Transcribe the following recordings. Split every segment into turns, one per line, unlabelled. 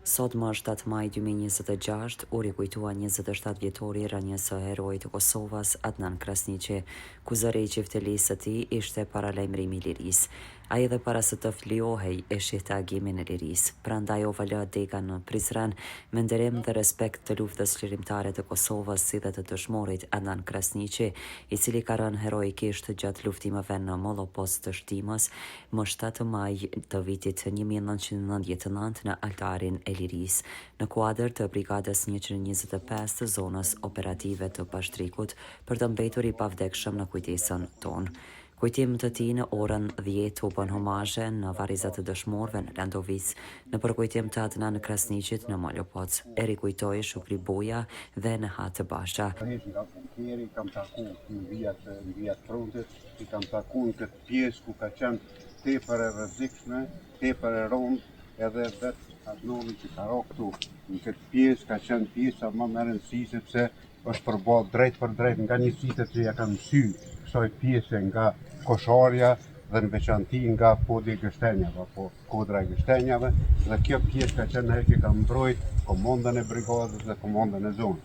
Sot më 7 maj 2026 u rikujtua 27 vjetori i rënies së heroit të Kosovës, Adnan Krasniqi, ku zëri i çiftelisë së tij ishte paralajmërimi i lirisë. Ai edhe para se të flijohej e shihte agimin e lirisë. Prandaj OVL dega në Prizren, me nderim dhe respekt të luftës çlirimtare të Kosovës si dhe të dëshmorit Adnan Krasniqi, i cili ka rënë heroikisht gjatë luftimeve në Mollopoc të Shtimës, më 7 maj të vitit 1999 në altarin e lirisë, në kuadër të Brigadës 125 të Zonës Operative të Pashtrikut, për të mbetur i pavdekshëm në kujtesën tonë. Kujtim të tij në orën 10 u bën homazhe në varrezat e dëshmorëve në Landovicë, në përkujtim të Adnan Krasniqit në Mollopoc, e rikujtoi Shukri Buja dhe Nehat Basha.
Heq nga bunkeri, kam taku në vijat, në vijat frontit, i kam taku në këtë pjesë ku ka qenë tepër e rrezikshme, tepër e rëndë, edhe vetë Adnani që ka ra këtu në këtë pjesë ka qenë pjesa më me rëndësi sepse është përballë drejt për drejt nga njësitet që ja kanë mësy kësaj pjese nga Kosharja dhe në veçanti nga Podi i Gështenjave apo Kodra e Gështenjave dhe kjo pjesë ka qenë ajo që ka mbrojt komandën e brigadës dhe komandën e zonës.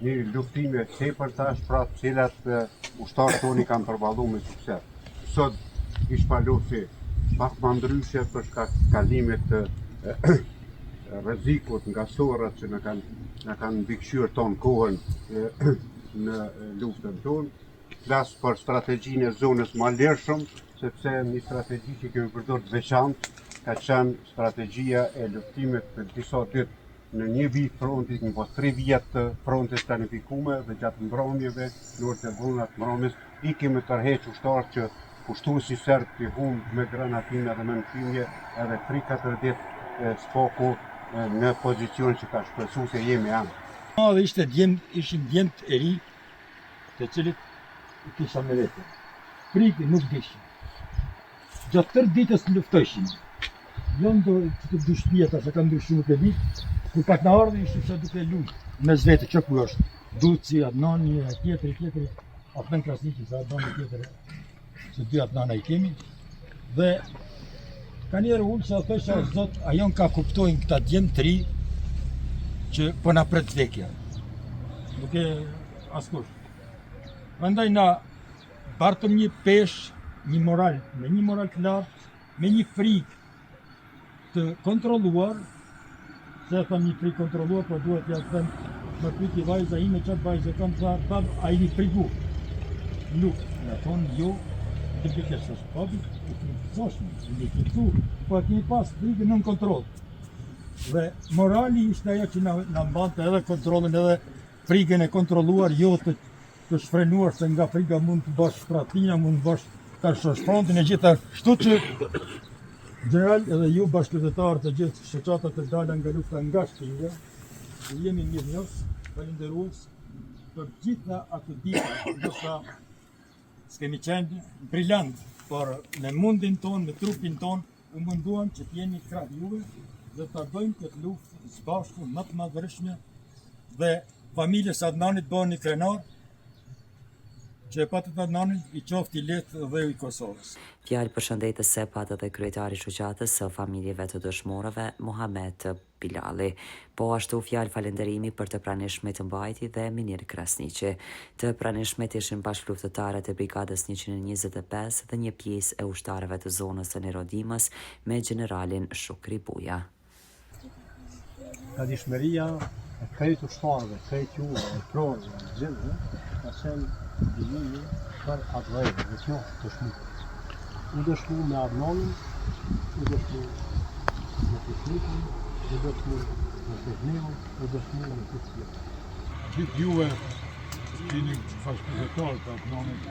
Një luftime tepër tash pra të cilat ushtarët tonë i kanë përballu me sukses. Sot i shpalosi pak ma ndryshe për shkak të kalimit të rrezikut nga sorrat që na kanë na kanë mbikëqyrë tonë kohën në luftën tonë. Flas për strategjinë e zonës ma lirshëm, sepse një strategji që kemi përdorur të veçantë ka qenë strategjia e luftimit për disa ditë në një vijë frontit, në pas tri vija të frontit planifikume dhe gjatë mbrëmjeve, në orët e vona të mbrëmjes, i kemi tërheq ushtarët që pushtuesi serb t'i humb me granatime dhe me mësymje edhe 3-4 ditë s'paku në pozicion që ka shpresu se jemi anë.
Madhe ishte djem, ishin djemt e ri të cilët i kisha me vete. Frikë nuk dishin. Gjatë tërë ditës luftojshin. Jo ndo të dy shtëpia tash e kanë ndryshuar nuk e di. Kur pat na ardhur ishte sa duke lujt mes vete që ku është. Duci, Adnani, e tjetri, tjetri, Adnan Krasniqi, sa Adnani tjetër, se dy Adnana i kemi. Dhe ka njerë ullë se thosha zot, a janë ka kuptojnë këta djem të ri që po na pret vdekja. Nuk e askush. Prandaj na bartëm një peshë, një moral, me një moral të lartë, me një frikë të kontrolluar, se e them një frikë kontrolluar, po duhet t'ja them, më pyti vajza ime, qatë vajzë e kam, tha, bab, a jeni frigu? Nuk, me thonë, jo, të bike së babi, u frikësoshme, u frikësu, po e kemi pas frikën nën kontroll. Dhe morali ishte ajo që na, na mbante edhe kontrollin edhe frikën e kontrolluar, jo të të shfrenuar se nga frika mund të bësh tradhtina, mund të bësh ta lëshosh frontin e gjitha, kështu që general edhe ju bashkëluftëtarë të gjithë shoqatat e dala nga lufta nga shtëpia, ju jemi mirënjohës, falënderues për gjitha ato ditë, ndoshta s'kemi qenë brilant, por me mundin tonë, me trupin tonë, u munduam që të jemi krah juve dhe ta bëjmë këtë luftë së bashku më të madhërishme dhe familjes Adnanit bëheni krenar që e patët Adnanin i qoftë i lehtë dheu i Kosovës.
Fjalë përshëndetëse pat edhe kryetari i shoqatës së familjeve të dëshmorëve, Muhamet Bilalli. Po ashtu fjalë falënderimi për të pranishmit mbajti dhe Minir Krasniqi. Të pranishmit ishin bashkëluftëtarët e Brigadës 125 dhe një pjesë e ushtarëve të zonës së Nerodimës me gjeneralin Shukri Buja.
Gatishmëria e krejt ushtarëve, krejt juve, e pronëve, e gjithëve, ka qenë vijimi për atdheun, dhe kjo dëshmu. U dëshmu me Adnanin, u dëshmu me Fisnikun, u dëshmu me Fehmiun, u dëshmu me gjithë tjerë.
Gjithë juve që jeni bashkëluftëtarë të Adnanit,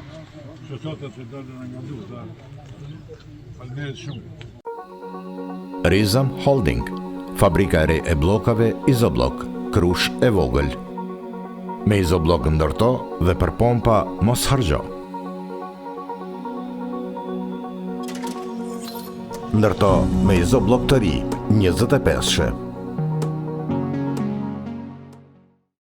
shoqatat e dala nga lufta, faleminderit shumë.
Rizam Holding, fabrika e re e bllokave Izoblok, Krushë e Vogël. Me Izoblok ndërto dhe për pompa mos harxho. Ndërto me Izoblok të ri, 25-she.